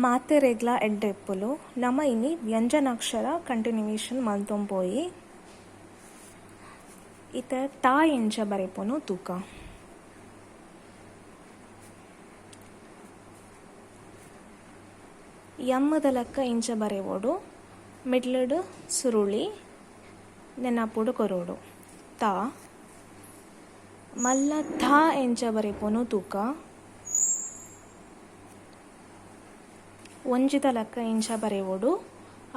ಮಾತೆರೆಗ್ಲಾ ಎಡ್ಡೆಪ್ಪುಲು. ನಮ ಇನಿ ವ್ಯಂಜನಾಕ್ಷರ ಕಂಟಿನ್ಯೂಯೇಷನ್ ಮಲ್ತೊಂಪೋಯಿ. ಇತ್ತೆ ತಾ ಎಂಚ ಬರೆಪುನು ತೂಕ. ಯಮ್ಮದ ಲೆಕ್ಕ ಇಂಚ ಬರೆವೊಡು. ಮಿಡ್ಲ್ಡ್ ಸುರುಳಿ ನೆನಪುಡು ಕೊರೊಡು. ತಾ. ಮಲ್ಲ ಥ ಎಂಚ ಬರೆಪುನು ತೂಕ. ಒಂಜಿದ ಲೆಕ್ಕ ಇಂಚ ಬರೆವೊಡು.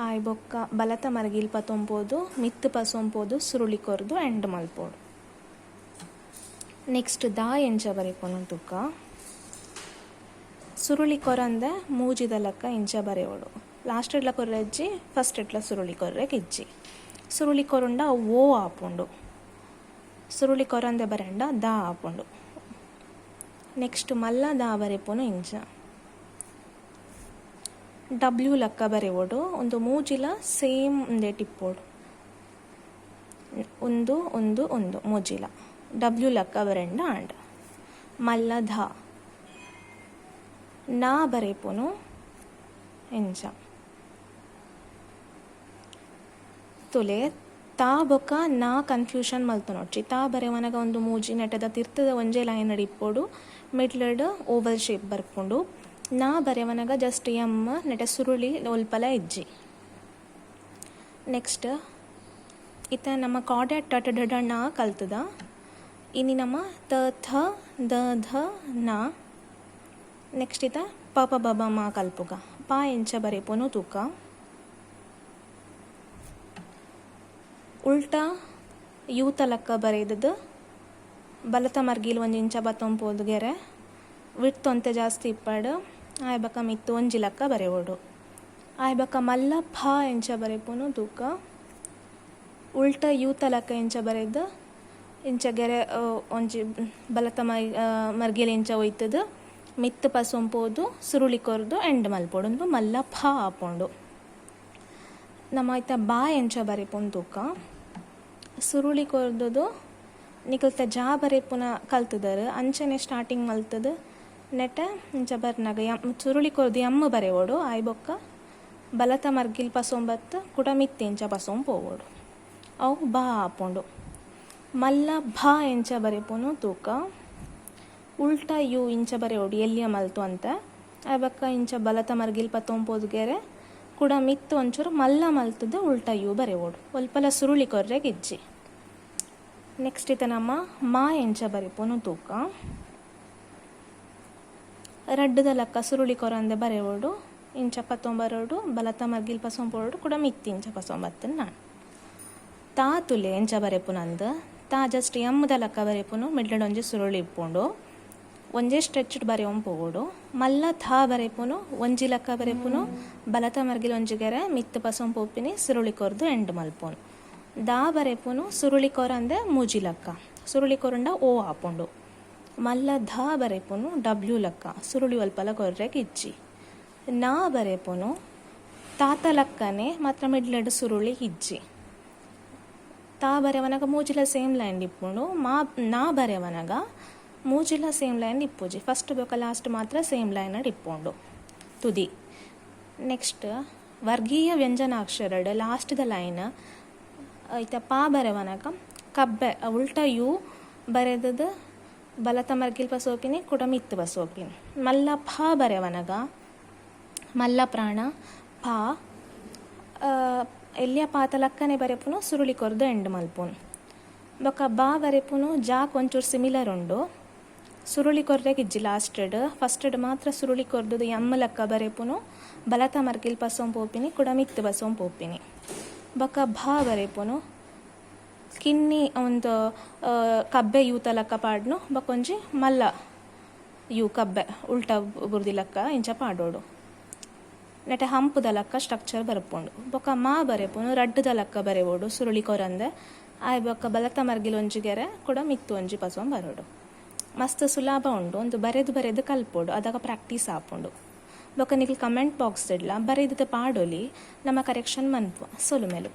ಆಯಿ ಬೊಕ್ಕ ಬಲತ ಮರ್ಗಿಲ್ ಪತೊಂಪೋದು ಮಿತ್ತ್ ಪಸೊಂಪೋದು ಸುರುಳಿ ಕೊರ್ದು ಎಂಡ್ ಮಲ್ಪೊಡು. ನೆಕ್ಸ್ಟ್ ದಾ ಎಂಚ ಬರೆಪುನು ತೂಕ. ಸುರುಳಿ ಕೊರಂದೆ ಮೂಜಿದ ಲೆಕ್ಕ ಇಂಚ ಬರೆವೊಡು. ಲಾಸ್ಟ್ ಡ್ಲ ಕೊರ್ರೆ ಇಜ್ಜಿ, ಫಸ್ಟ್ ಡ್ಲ ಸುರುಳಿ ಕೊರ್ರೆ ಇಜ್ಜಿ. ಸುರುಳಿ ಕೊರುಂಡ ಅವು ಓ ಆಪುಂಡು. ಸುರುಳಿ ಕೊರಂದೆ ಬರೆಂಡ ದಾ ಆಪುಂಡು. ನೆಕ್ಸ್ಟ್ ಮಲ್ಲ ದಾ ಬರೆಪುನು ಇಂಚ. ಡಬ್ಲ್ಯೂ ಲೆಕ್ಕ ಬರೆವೊಡು. ಉಂದು ಮೂಜಿಲ ಸೇಮ್ ಉಂದೆಟ್ ಇಪ್ಪೊಡು. ಉಂದು ಉಂದು ಉಂದು ಮೂಜಿಲ ಡಬ್ಲ್ಯೂ ಲೆಕ್ಕ ಬರೆಂಡ ಆಂಡ್. ಮಲ್ಲ ಧ. ನ ಬರೆಪುನು ಇಂಚ. ತೂಲೆ ತಾ ಬೊಕ ನ ಕನ್ಫ್ಯೂಷನ್ ಮಲ್ತೊನೊಡ್ಚಿ. ತಾ ಬರೆವನಗ ಉಂದು ಮೂಜಿ ನೆಟದ ತಿರ್ತದ ಒಂಜೇ ಲೈನ್ ಡ್ ಇಪ್ಪೊಡು. ಮಿಡ್ಲ್ ಡ್ ಓವಲ್ ಶೇಪ್ ಬರ್ಪುಂಡು. ನ ಬರೆವನಗ ಜಸ್ಟ್ ಎಮ್ ನೆಟೆ ಸುರುಳಿ ಒಲ್ಪಲ ಇಜ್ಜಿ. ನೆಕ್ಸ್ಟ್ ಇತ್ತೆ ನಮ ಕಾಡ್ಯಾಟ್ ಟ ಟ ಢ ಢ ಣ ಕಲ್ತುದ. ಇನಿ ನಮ ತ ಥ the ಧ ನ. ನೆಕ್ಸ್ಟ್ ಇತ್ತೆ ಪ ಪ ಬ ಬ ಮ ಕಲ್ಪುಗ. ಪ ಎಂಚ ಬರೆಪುನು ತೂಕ. ಉಲ್ಟಾ ಯೂತ ಲೆಕ್ಕ ಬರೆದ್ ಬಲತ ಮರ್ಗಿಲ್ ಒಂಜಿ ಇಂಚ ಬತ್ತೊಂದು ಪೋದು ಗೆರೆ ವಿಡ್ತ್ ಒಂತೆ ಜಾಸ್ತಿ ಇಪ್ಪಡ್ ಆಯ್ ಬೊಕ ಮಿತ್ತ್ ಒಂಜಿ ಲೆಕ್ಕ ಬರೆವೊಡು. ಆಯ್ ಬೊಕ ಮಲ್ಲ ಫ ಎಂಚ ಬರೆಪುನು ತೂಕ. ಉಲ್ಟಾ ಯೂತ ಲೆಕ್ಕ ಇಂಚ ಬರೆದ್ ಇಂಚ ಗೆರೆ ಒಂಜಿ ಬಲತ ಮರ್ಗಿಲ್ ಇಂಚ ಒಯ್ತುದು ಮಿತ್ತ್ ಪಸೊಂದು ಪೋದು ಸುರುಳಿ ಕೊರ್ದು ಎಂಡ್ ಮಲ್ಪೊಡು. ಉಂದು ಮಲ್ಲ ಫ ಆಪುಂಡು. ನಮ ಐತ ಬಾ ಎಂಚ ಬರೆಪುನು ತೂಕ. ಸುರುಳಿ ಕೊರ್ದುದು ನಿಕಲ್ತ ಜಾ ಬರೆಪುನ ಕಲ್ತುದರ್ ಅಂಚನೆ ಸ್ಟಾರ್ಟಿಂಗ್ ಮಲ್ತುದು ನೆಟ ಇಂಚ ಬರ್ನಗ ಎಮ್ ಸುರುಳಿ ಕೊರ್ದು ಎಮ್ ಬರೆವೊಡು ಆಯಿ ಬೊಕ್ಕ ಬಲತ ಮರ್ಗಿಲ್ ಪಸೊಂಬತ್ತ್ ಕುಡ ಮಿತ್ತ್ ಇಂಚ ಪಸೊಂದು ಪೋವೊಡು ಅವು ಬಾ ಆಪುಂಡು. ಮಲ್ಲ ಭ ಎಂಚ ಬರೆಪುನು ತೂಕ. ಉಲ್ಟಾ ಯು ಇಂಚ ಬರೆವೊಡು ಎಲ್ಯ ಮಲ್ತ್ ಒಂತೆ ಆಯಿ ಬೊಕ್ಕ ಇಂಚ ಬಲತ ಮರ್ಗಿಲ್ ಪತೊಂದು ಪೋದು ಗೆರೆ ಕುಡ ಮಿತ್ತ್ ಒಂಚೂರು ಮಲ್ಲ ಮಲ್ತ್ದ್ ಉಲ್ಟಾ ಯು ಬರೆವೊಡು. ಒಲ್ಪಲ ಸುರುಳಿ ಕೊರ್ರೆಗ್ ಇಜ್ಜಿ. ನೆಕ್ಸ್ಟ್ ಇತ್ತೆ ನಮ ಮಾ ಎಂಚ ಬರೆಪುನು ತೂಕ. ರಡ್ಡ್ದ ಲೆಕ್ಕ ಸುರುಳಿ ಕೊರಂದೆ ಬರೆವೊಡು. ಇಂಚ ಪತೊಂದು ಬರೊಡು ಬಲತ ಮರ್ಗಿಲ್ ಪಸೊಂದು ಪೋವೊಡು ಕುಡ ಮಿತ್ತ್ ಇಂಚ ಪಸೊಂದು ಬತ್ತ್ಂಡ ಆಂಡ್. ತಾ ತೂಲೆ ಎಂಚ ಬರೆಪುನಂದ್. ತಾ ಜಸ್ಟ್ ಎಮ್ದ ಲೆಕ್ಕ ಬರೆಪುನು ಮಿಡ್ಲ್ಡ್ ಒಂಜಿ ಸುರುಳಿ ಇಪ್ಪುಂಡು. ಒಂಜೇ ಸ್ಟ್ರೆಚ್ಡ್ ಬರೆಯೊಂದು ಪೋವೊಡು. ಮಲ್ಲ ಥಾ ಬರೆಪುನು ಒಂಜಿ ಲೆಕ್ಕ ಬರೆಪುನು ಬಲತ ಮರ್ಗಿಲ್ ಒಂಜಿ ಗೆರೆ ಮಿತ್ತ್ ಪಸೊಂದು ಪೋಪಿನಿ ಸುರುಳಿ ಕೊರ್ದು ಎಂಡ್ ಮಲ್ಪುನು. ದಾ ಬರೆಪುನು ಸುರುಳಿ ಕೊರಂದೆ ಮೂಜಿ ಲೆಕ್ಕ. ಸುರುಳಿ ಕೊರುಂಡ ಓ ಆಪುಂಡು. ಮಲ್ಲ ಧ ಬರೆಪುನು ಡಬ್ಲ್ಯೂ ಲೆಕ್ಕ. ಸುರುಳಿ ಒಲ್ಪಲ ಕೊರ್ರೆಗ್ ಇಜ್ಜಿ. ನ ಬರೆಪುನು ತಾತ ಲೆಕ್ಕನೆ ಮಾತ್ರ ಮಿಡ್ಲ್ಡ್ ಸುರುಳಿ ಇಜ್ಜಿ. ತಾ ಬರೆವನಗ ಮೂಜಿಲ ಸೇಮ್ ಲೈನ್ ಇಪ್ಪುಂಡು. ಮಾ ನಾ ಬರೆವನಗ ಮೂಜಿಲ ಸೇಮ್ ಲೈನ್ ಇಪ್ಪುಜಿ. ಫಸ್ಟ್ ಬೊಕ ಲಾಸ್ಟ್ ಮಾತ್ರ ಸೇಮ್ ಲೈನ್ ಡ್ ಇಪ್ಪುಂಡು. ತುದಿ. ನೆಕ್ಸ್ಟ್ ವರ್ಗೀಯ ವ್ಯಂಜನಾಕ್ಷರಡ್ ಲಾಸ್ಟ್ ದ ಲೈನ್ ಇತ್ತೆ ಪಾ ಬರೆವನಗ ಕಬ್ಬೆ ಉಲ್ಟಾ ಯು ಬರೆದ್ ಬಲತ ಮರ್ಗಿಲ್ ಪಸೋಪಿನಿ ಕುಡ ಮಿತ್ತ್ ಪಸೋಪಿನಿ. ಮಲ್ಲ ಫ ಬರೆವನಗ ಮಲ್ಲ ಪ್ರಾಣ ಫ ಎಲ್ಯ ಪಾತ ಲಕ್ಕನೆ ಬರೆಪುನು ಸುರುಳಿ ಕೊರ್ದು ಎಂಡ್ ಮಲ್ಪುನು. ಬೊಕ ಬಾ ಬರೆಪುನು ಜಾಕ್ ಒಂಚೂರು ಸಿಮಿಲರ್ ಉಂಡು. ಸುರುಳಿ ಕೊರ್ರೆಗ್ ಇಜ್ಜಿ ಲಾಸ್ಟ್ ಡ್ ಫಸ್ಟ್ ಡ್ ಮಾತ್ರ ಸುರುಳಿ ಕೊರ್ದು ಎಮ್ ಲೆಕ್ಕ ಬರೆಪುನು ಬಲತ ಮರ್ಗಿಲ್ ಪಸೊಂದು ಪೋಪಿನಿ ಕುಡ ಮಿತ್ತ್ ಪಸೊಂದು ಪೋಪಿನಿ. ಬೊಕ ಭ ಬರೆಪುನು ಕಿನ್ನಿ ಉಂದು ಕಬ್ಬೆ ಯೂತ ಲೆಕ್ಕ ಪಾಡ್ನು ಬೊಕೊಂಜಿ ಮಲ್ಲ ಯು ಕಬ್ಬೆ ಉಲ್ಟಾ ಬುರ್ದಿ ಲೆಕ್ಕ ಇಂಚ ಪಾಡೊಡು. ನೆಟೆ ಹಂಪುದ ಲೆಕ್ಕ ಸ್ಟ್ರಕ್ಚರ್ ಬರ್ಪುಂಡು. ಬೊಕ ಮಾ ಬರೆಪುನು ರಡ್ಡ್ದ ಲೆಕ್ಕ ಬರೆವೊಡು ಸುರುಳಿ ಕೊರಂದೆ. ಆಯ್ ಬೊಕ್ಕ ಬಲತ ಮರ್ಗಿಲ್ ಒಂಜಿ ಗೆರೆ ಕುಡ ಮಿತ್ತ್ ಒಂಜಿ ಪಸೊಂದು ಬರೊಡು. ಮಸ್ತ್ ಸುಲಭ ಉಂಡು ಉಂದು ಬರೆದ್ ಬರೆದ್ ಕಲ್ಪೊಡು ಅದಗ ಪ್ರಾಕ್ಟೀಸ್ ಆಪುಂಡು. ಬೊಕ ನಿಕುಲು ಕಮೆಂಟ್ ಬಾಕ್ಸ್ ಡ್ಲ ಬರೆದ್ ಪಾಡೊಲಿ ನಮ ಕರೆಕ್ಷನ್ ಮನ್ಪುವ. ಸೊಲುಮೆಲು.